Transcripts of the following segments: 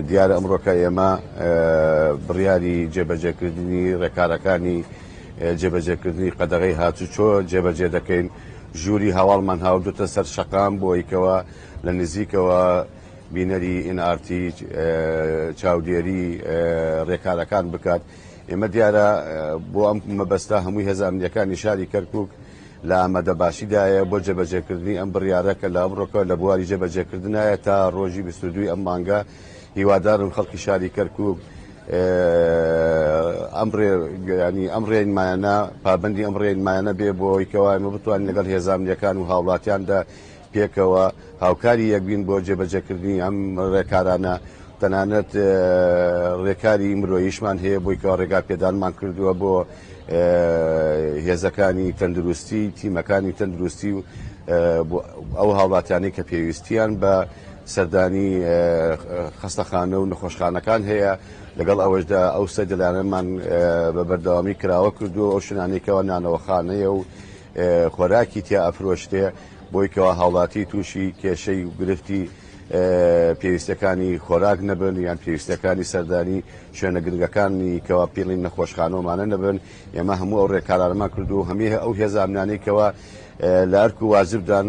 دیارە ئەمڕۆکە ئێمە بڕیاری جێبەجێکردنی ڕێکارەکانی جێبەجێکردنی قەدەغەی هاتوچۆ جێبەجێ دەکەین. ژووری هەواڵمان هاوردوتە سەر شەقام بۆ ئەوەی کەوا لە نزیکەوە بینەری NRT چاودێری ڕێکارەکان بکات. ئێمە دیارە بۆ ئەم مەبەستە هەمووی هێزە ئەمنیەکانی شاری کەرکک لە ئامادەباشیدایە بۆ جێبەجێکردنی ئەم بڕیارە کە لە ئەمڕۆکە لە بواری جێبەجێکردنایە تا ڕۆژی 22 ئەم مانگە. هیوادارم خەڵکی شاری کەرکک ئەم ڕێ ینی ئەم ڕێنمایانە پابندی ئەم ڕێنمایانە بێ بۆ ئەوەی کەوا ئێمە بتوانین لەگەڵ هێزە ئەمنیەکان و هاوڵاتیاندا پێکەوە هاوکاری یەکبین بۆ جێبەجێکردنی ئەم ڕێکارانە. تەنانەت ڕێکاری مرۆیشمان هەیە بۆی کەوا ڕێگا پێدانمان کردووە بۆ هێزەکانی تەندروستی، تیمەکانی تەندروستی و ئەو هاوڵاتیانەی کە پێویستیان بە سەردانی خەستەخانە و نەخۆشخانەکان هەیە. لەگەڵ ئەوەشدا ئەو سەردانەمان بە بەردەوامی کراوە کردووە، ئەو شوێنانەی کەوا نانەوەخانەیە و خۆراکی تیا ئەفرۆشتێ بۆی کەوا هاوڵاتی تووشی کێشەی و گرفتی پێویستەکانی خۆراک نەبن یان پێویستەکانی سەردانی شوێنە گرنگەکانی کەوا پیڵین نەخۆشخانەوەمانە نەبن. ئێمە هەموو ئەو ڕێکارانەمان کردو هەمیە ئەو هێزە ئەمنانەی کەوا لە ئەرک و واجبدان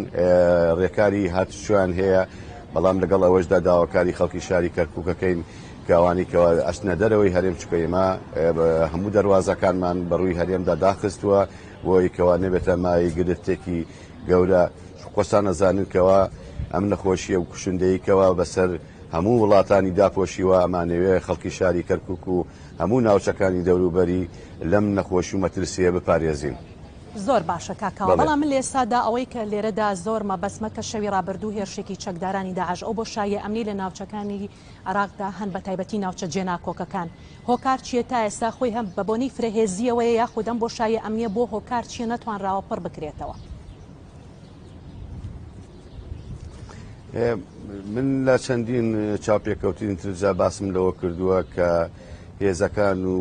ڕێکاری هاتوچۆیان هەیە، بەڵام لەگەڵ ئەوەشدا داواکاری خەڵکی شاری کەرکووکەکەین کە ئەوانەی کەوا ئەچنە دەرەوەی هەرێم، چونکە ئێمە هەموو دەروازەکانمان بەڕووی هەرێمدا داخستووە بۆ ئەوەی کەوا نەبێتە مایەی گرفتێکی گەورە. خۆشتان ئەزانن کەوا ئەم نەخۆشیە و کوشندەیی کەوا بەسەر هەموو وڵاتانی داپۆشیوە، ئەمانەوێ خەڵکی شاری کەرکوک و هەموو ناوچەکانی دەوروبەری لەم نەخۆشی و مەترسیە بپارێزین. زۆر باشە کاک کاوە، بەڵام من لە ئێستادا ئەوەی کە لێرەدا زۆر مەبەستمە کە شەوی ڕابردوو هێرشێکی چەکدارانی داعش ئەو بۆشاییە ئەمنی لە ناوچەکانی عێراقدا هەن بە تایبەتی ناوچە جێناکۆکەکان هۆکار چییە تا ئێستا خۆی هەم بە بۆنەی فرەهێزییەوەیە یاخود ئەم بۆشاییە ئەمنییە بۆ هۆکار چییە نەتوانراوە پڕ بکرێتەوە؟ من لە چەندین چاوپێکەوتنی ترجا باسم لەوە کردووە کە هێزەکان و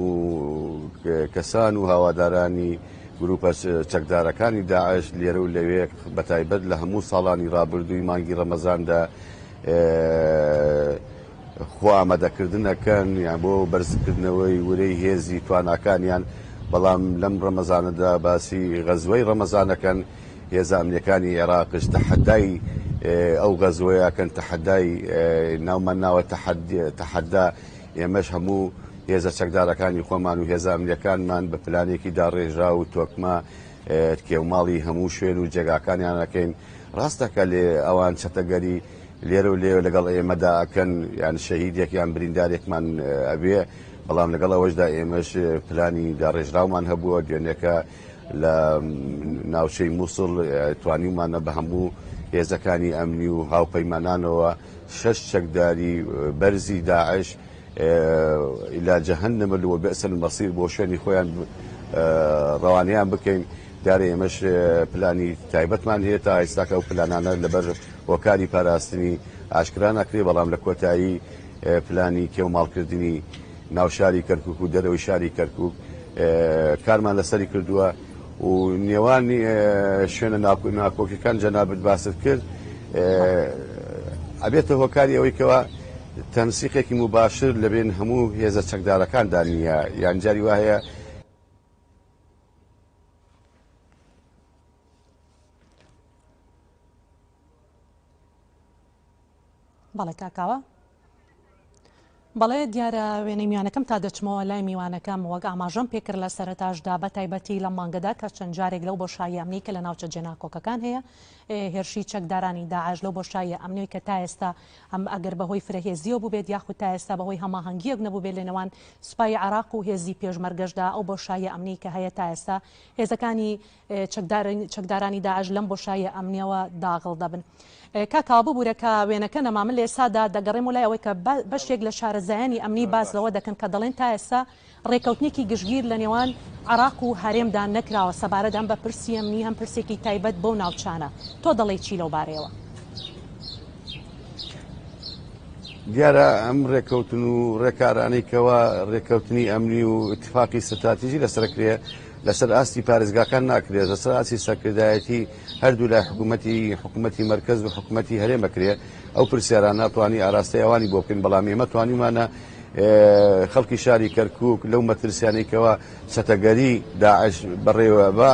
کەسان و هاوادارانی گروپە چەکدارەکانی داعش لێرە و لەوێ بەتایبەت لە هەموو ساڵانی ڕابردووی مانگی ڕەمەزاندا خۆ ئامادەکردن ئەکەن یان بۆ بەرزکردنەوەی ورەی هێزی تواناکانیان، بەڵام لەم ڕەمەزانەدا باسی غەزوەی ڕەمەزانەکەن، هێزە ئەمنیەکانی عێراقش تەحەدای ئەو غەزوەیە ئەکەن، تەحەدای ناومان ناوە تەحەدا، ئێمەش هەموو هێزە چەکدارەکانی خۆمان و هێزە ئەمنیەکانمان بە پلانێکی داڕێژراو و تۆکمە کێوماڵی هەموو شوێن و جێگاکانیان ئەکەین. ڕاستەکە لێ ئەوان چەتەگەری لێرە و لێوێ لەگەڵ ئێمەدا ئەکەن، یان شەهیدێک یان بریندارێکمان ئەبێ، بەڵام لەگەڵ ئەوەشدا ئێمەش پلانی داڕێژراومان هەبووە. دوێنێکە لە ناوچەی مووسڵ توانیومانە بە هەموو هێزەکانی ئەمنی و هاوپەیمانانەوە 6 چەکداری بەرزی داعش إلى جهنم وبئس المصير بۆ شوێنی خۆیان ڕەوانەیان بکەین. دیارە ئێمەش پلانی تایبەتمان هەیە، تا ئێستاکە ئەو پلانانە لەبەر هۆکاری پاراستنی ئاشکرا ناکرێ، بەڵام لە کۆتایی پلانی کێوماڵکردنی ناو شاری کەرکک و دەرەوەی شاری کەرکک کارمان لەسەری کردووە و نێوانی شوێنە ناکۆکیەکان جەنابت باست کرد ئەبێتە هۆکاری ئەوەی کەوا تەنسیقێکی مباشر لەبێن هەموو هێزە چەکدارەکاندا نییە، یان جاری وا هەیە بەڵێ کاکاوە. بەڵێ دیارە وێنەی میوانەکەم تا دەچمەوە لای میوانەکەم وەک ئاماژەم پێکرد لە سەرەتاشدا بە تایبەتی لەم مانگەدا کە چەند جارێک لەو بۆشایی ئەمنی کە لە ناوچە جێناکۆکەکان هەیە هێرشی چەکدارانی داعش لەو بۆشاییە ئەمنیەی کە تا ئێستا هەم ئەگەر بەهۆی فرەهێزیەوە بووبێت یاخود تا ئێستا بەهۆی هەماهەنگیەک نەبووبێت لە نێوان سوپای عێراق و هێزی پێشمەرگەشدا ئەو بۆشاییە ئەمنی کە هەیە تا ئێستا هێزەکانی چەکدارانی داعش لەم بۆشاییە ئەمنیەوە داغڵ دەبن. کاک کاوە ببورە کە وێنەکە نەما، من لە ئێستادا دەگەڕێمەوە لای ئەوەی کە بەشێک لە شارەزایانی ئەمنی باس لەوە دەکەن کە دەڵێن تا ئێستا ڕێکەوتنێکی گشتگیر لە نێوان عێراق و هەرێمدا نەکراوە سەبارەت هەم بە پرسی ئەمنی هەم پرسێکی تایبەت بەو ناوچانە. تۆ دەڵێی چی لەو بارەیەوە؟ دیارە ئەم ڕێکەوتن و ڕێکارانەی کەوا ڕێکەوتنی ئەمنی و ئیتفاقی ستراتیژی لەسەرکرێ لەسەر ئاستی پارێزگاکان ناکرێت، لەسەر ئاستی سەرکردایەتی هەردوو لای حکوومەتی حکوومەتی مەرکەز و حکوومەتی هەرێم ئەکرێ. ئەو پرسیارانە توانی ئاراستەی ئەوانی بۆ بکەین، بەڵام ئێمە توانیومانە خەڵکی شاری کەرکووک لەو مەترسیانەی کەوا چەتەگەری داعش بەڕێوە ئەبا،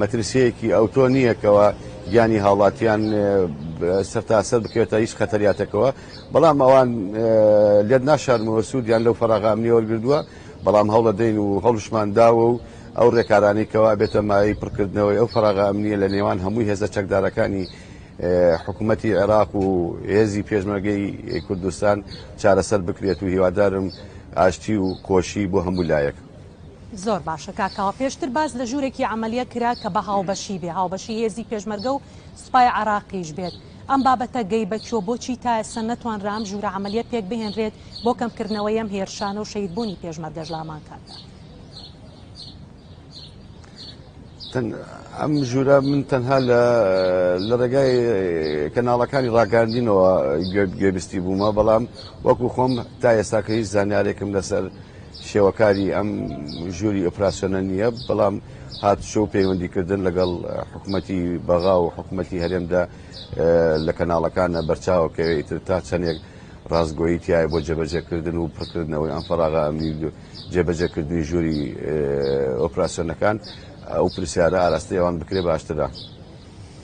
مەترسییەکی ئەوتۆ نییە کەوا گیانی هاوڵاتیان سەرتاسەر بکەوێتە هیچ خەتەریاتێکەوە، بەڵام ئەوان لێت ناشارمەوە سوودیان لەو فەراغە ئەمنییە وەرگردووە، بەڵام هەوڵەدەین و هەوڵشمان داوە و ئەو ڕێکارانەی کەوا ئەبێتە مایەی پڕکردنەوەی ئەو فەراغە ئەمنییە لە نێوان هەموو هێزە چەکدارەکانی حکوومەتی عێراق و هێزی پێشمەرگەی کوردستان چارەسەر بکرێت و هیوادارم ئاشتی و خۆشی بۆ هەموو لایەک. زۆر باشە کاک کاوە پێشتر باس لە ژوورێکی عەمەلیە کرا کە بە هاوبەشی بێ هاوبەشی هێزی پێشمەرگە و سوپای عێراقیش بێت ئەم بابەتە گەی بە کوێ بۆچی تا ئێستا نەتوانرا ئەم ژوورە عەمەلیە پێک بهێنرێت بۆ کەمکردنەوەی ئەم هێرشانە و شەهیدبوونی پێشمەرگەش لە هەمان کاتدا؟ ئەم ژوورە من تەنها لە ڕێگای کەناڵەکانی ڕاگەاندینەوە گوێبیستی بوومە، بەڵام وەکو خۆم تا ئێستا کە هیچ زانیارێکم لەسەر شێوەکاری ئەم ژووری ئۆپراسیۆنە نییە، بەڵام هاتوچۆ و پەیوەندیکردن لەگەڵ حکوومەتی بەغا و حکوومەتی هەرێمدا لە کەناڵەکانە بەرچاوە کەوێ، ئیتر تا چەندێک ڕاستگۆیی تیایە بۆ جێبەجێکردن و پڕکردنەوەی ئەم فەراغە ئەمنی و جێبەجێکردنی ژووری ئۆپراسیۆنەکان، ئەو پرسیارە ئاراستەی ئەوان بکرێ باشترە.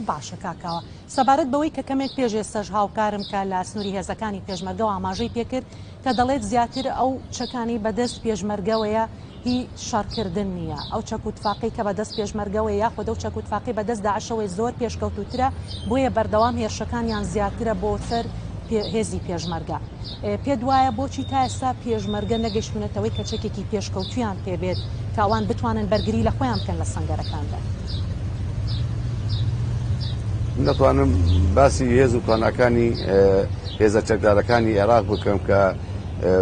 باشە کاک کاوە، سەبارەت بەوەی کە کەمێک پێش ئێستاش هاوکارم کە لە سنووری هێزەکانی پێشمەرگەوە ئاماژەی پێکرد کە دەڵێت زیاتر ئەو چەکانەی بەدەست پێشمەرگەوەیە هی شەڕکردن نییە، ئەو چەک و تفاقەی کە بەدەست پێشمەرگەوەیە یاخود ئەو چەک و تفاقەی بەدەست داعشەوەیە زۆر پێشکەوتووترە، بۆیە بەردەوام هێرشەکانیان زیاترە بۆ سەر هێزی پێشمەرگە. پێت وایە بۆچی تا ئێستا پێشمەرگە نەگەیشتوونەتەوەی کە چەکێکی پێشکەوتوویان پێ بێت کە ئەوان بتوانن بەرگری لە خۆیان بکەن لە سەنگەرەکاندا؟ من دەتوانم باسی هێز و تواناکانی هێزە چەکدارەکانی عێراق بکەم کە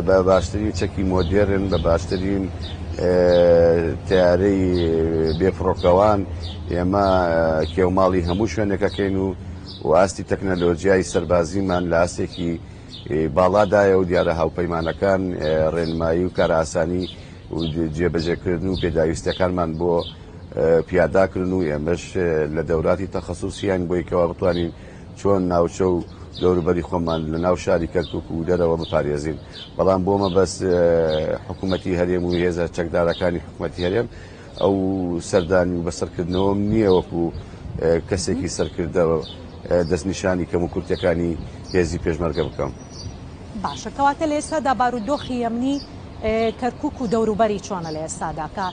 بە باشترین چەکی مۆدێرن، بە باشترین تەیارەی بێفڕۆکەوان ئێمە کێوماڵی هەموو شوێنێکەکەین و و ئاستی تەکنەلۆجیای سەربازیمان لە ئاستێکی باڵادایە و دیارە هاوپەیمانەکان ڕێنمایی و کارئاسانی و جێبەجێکردن و پێداویستیەکانمان بۆ پیاداکردن و ئێمەش لە دەوراتی تەخەسوسیان بۆی کەوا بتوانین چۆن ناوچە و دەوروبەری خۆمان لە ناو شاری کەرکک و دەرەوە بپارێزین. بەڵام بۆ مەبەست حکوومەتی هەرێم و هێزە چەکدارەکانی حکوومەتی هەرێم ئەو سەردانی و بەسەرکردنەوەم نییە وەکو کەسێکی سەرکردە دەستنیشانی کەموکورتیەکانی هێزی پێشمەرگە بکەم. باشە کەواتە لە ئێستادا بارودۆخی ئەمنی کەرکوک و دەوروبەری چۆنە لە ئێستادا کە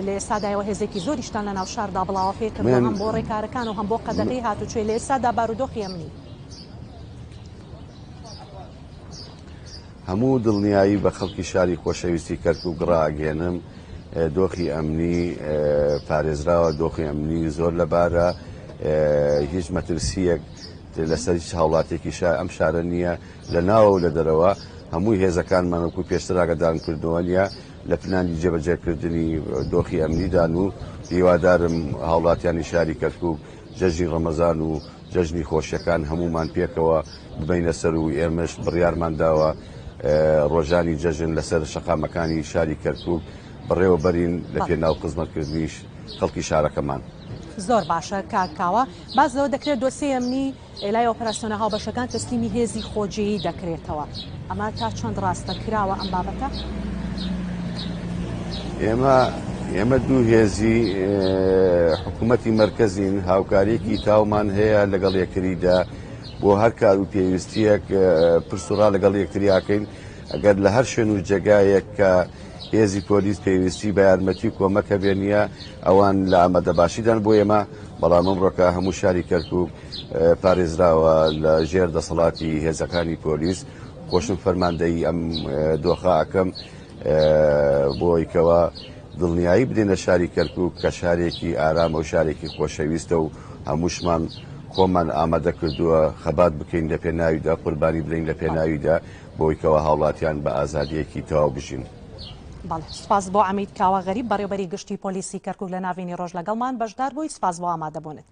لە ئێستادا ئێوە هێزێکی زۆریشتان لە ناو شاردا بڵاوە پێ کردووە هەم بۆ ڕێکارەکان و هەم بۆ قەدەغەی هاتوچۆی لە ئێستادا بارودۆخی ئەمنی؟ هەموو دڵنیایی بە خەڵکی شاری خۆشەویستی کەرکوک ڕائەگەیەنم، دۆخی ئەمنی پارێزراوە، دۆخی ئەمنی زۆر لەبارە، هیچ مەترسییەک لەسەر هیچ هاوڵاتیەکی ئەم شارە نییە لە ناوە و لە دەرەوە، هەموو هێزەکانمان وەکو پێشتر ئاگادارم کردنەوە نییە لە پلانی جێبەجێکردنی دۆخی ئەمنیدان و هیوادارم هاوڵاتیانی شاری کەرکوک جەژنی ڕەمەزان و جەژنی خۆشیەکان هەموومان پێکەوە ببەینە سەر و ئێمەش بڕیارمان داوە ڕۆژانی جەژن لەسەر شەقامەکانی شاری کەرکوک بەڕێوە بەرین لە پێناو خزمەتکردنی خەڵکی شارەکەمان. زۆر باشە کاک کاوە. باس لەوە دەکرێت دۆسیەی ئەمنی لای ئۆپەراسیۆنە هاوبەشەکان تەسلیمی هێزی خۆجێیی دەکرێتەوە. ئەمە تا چەند ڕاستە؟ کراوە ئەم بابەتە؟ ئێمە ئێمە دوو هێزی حکوومەتی مەرکەزین، هاوکارییەکی تاومان هەیە لەگەڵ یەکتریدا بۆ هەر کار و پێویستییەک پرس و ڕا لەگەڵ یەکتری ئەکەین. ئەگەر لە هەر شوێن و جێگایەک کە هێزی پۆلیس پێویستی بە یارمەتی و کۆمەک هەبێ نییە، ئەوان لە ئامادەباشیدان بۆ ئێمە، بەڵام ئەمڕۆکە هەموو شاری کەرکووک پارێزراوە لە ژێر دەسەڵاتی هێزەکانی پۆلیس، خۆشم فەرماندەیی ئەم دۆخە ئەکەم بۆی کەوا دڵنیایی بدەینە شاری کەرکووک کە شارێکی ئارامە و شارێکی خۆشەویستە و هەمووشمان خۆمان ئامادە کردووە خەبات بکەین لە پێناویدا، قوربانی بدەین لە پێناویدا بۆی کەوا هاوڵاتیان بە ئازادییەکی تەواو بژین. بەڵێ سوپاس بۆ عەمید کاوە غەریب بەڕێوبەری گشتی پۆلیسی کەرکوک لە ناڤینی ڕۆژ لەگەڵمان بەشدار بووی سوپاس بۆ ئامادەبوونت.